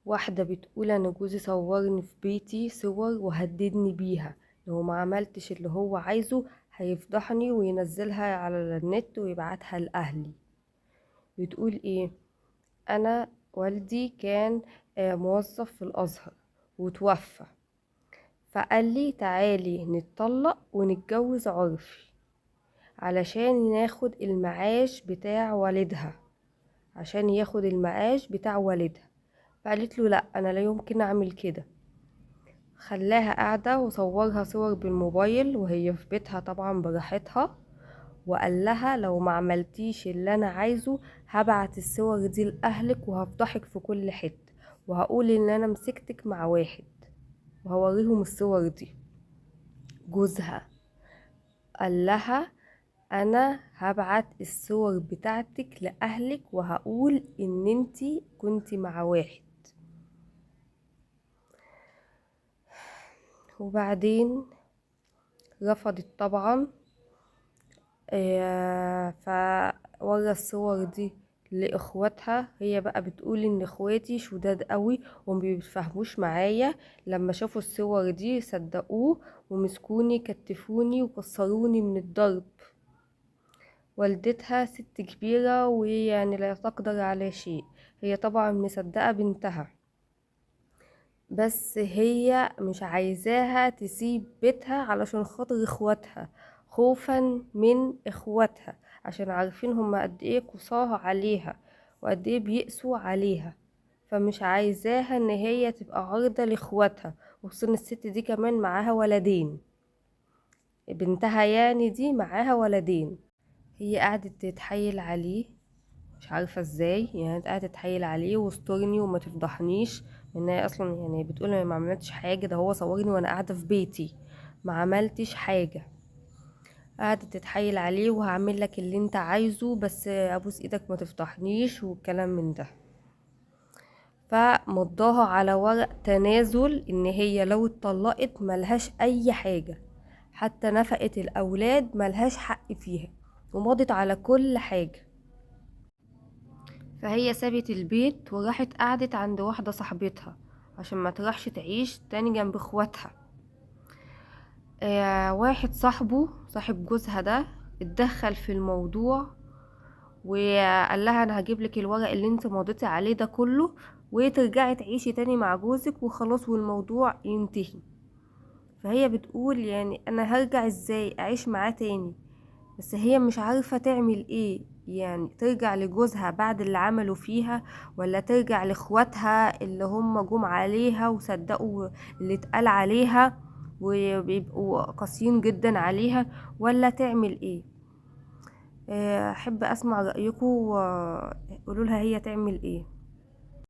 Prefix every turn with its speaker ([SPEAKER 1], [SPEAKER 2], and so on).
[SPEAKER 1] واحدة بتقول أنا جوزي صورني في بيتي صور وهددني بيها، لو ما عملتش اللي هو عايزه هيفضحني وينزلها على النت ويبعتها لأهلي. بتقول إيه؟ أنا والدي كان موظف في الأزهر وتوفى، فقال لي تعالي نتطلق ونتجوز عرفي علشان ناخد المعاش بتاع والدها، عشان ياخد المعاش بتاع والدها. فقالت له لا، انا لا يمكن اعمل كده. خلاها قاعدة وصورها صور بالموبايل وهي في بيتها طبعا براحتها، وقال لها لو ما عملتيش اللي انا عايزه هبعت الصور دي لاهلك وهفضحك في كل حتة، وهقول ان انا مسكتك مع واحد وهوريهم الصور دي. جوزها قال لها انا هبعت الصور بتاعتك لاهلك وهقول ان انتي كنتي مع واحد. وبعدين رفضت طبعا، فورى الصور دي لاخواتها. هي بقى بتقول ان اخواتي شداد قوي وما بيتفاهموش معايا، لما شافوا الصور دي صدقوه ومسكوني كتفوني وكسروني من الضرب. والدتها ست كبيرة ويعني لا تقدر على شيء، هي طبعا مصدقة بنتها، بس هي مش عايزاها تسيب بيتها علشان خاطر اخواتها، خوفا من اخواتها، عشان عارفين هما قد ايه قصاها عليها وقد ايه بيقسوا عليها، فمش عايزاها ان هي تبقى عرضة لاخواتها. وخصوصا الست دي كمان معاها ولدين، بنتها يعني دي معاها ولدين. هي قعدت تتحايل عليه مش عارفة ازاي، قعدت تتحايل عليه واسترني وما تفضحنيش، ان هي اصلا بتقول انا ما عملتش حاجة، ده هو صورني وانا قاعدة في بيتي ما عملتش حاجة. قعدت تتحايل عليه وهعمل لك اللي انت عايزه بس ابوس ايدك ما تفضحنيش والكلام من ده. فمضاها على ورق تنازل ان هي لو اتطلقت ملهاش اي حاجة، حتى نفقة الاولاد ملهاش حق فيها، ومضت على كل حاجة. فهي سابت البيت وراحت قعدت عند واحدة صاحبتها عشان ما تروحش تعيش تاني جنب اخواتها. واحد صاحب جوزها ده اتدخل في الموضوع وقال لها انا هجيب لك الورق اللي انت مضيتي عليه ده كله وترجعي تعيشي تاني مع جوزك وخلاص والموضوع ينتهي. فهي بتقول انا هرجع ازاي اعيش معاه تاني، بس هي مش عارفة تعمل ايه، ترجع لجوزها بعد اللي عملوا فيها، ولا ترجع لاخواتها اللي هم جم عليها وصدقوا اللي اتقال عليها وبيبقوا قاسيين جدا عليها، ولا تعمل ايه؟ احب اسمع رأيكم وقولوا لها هي تعمل ايه.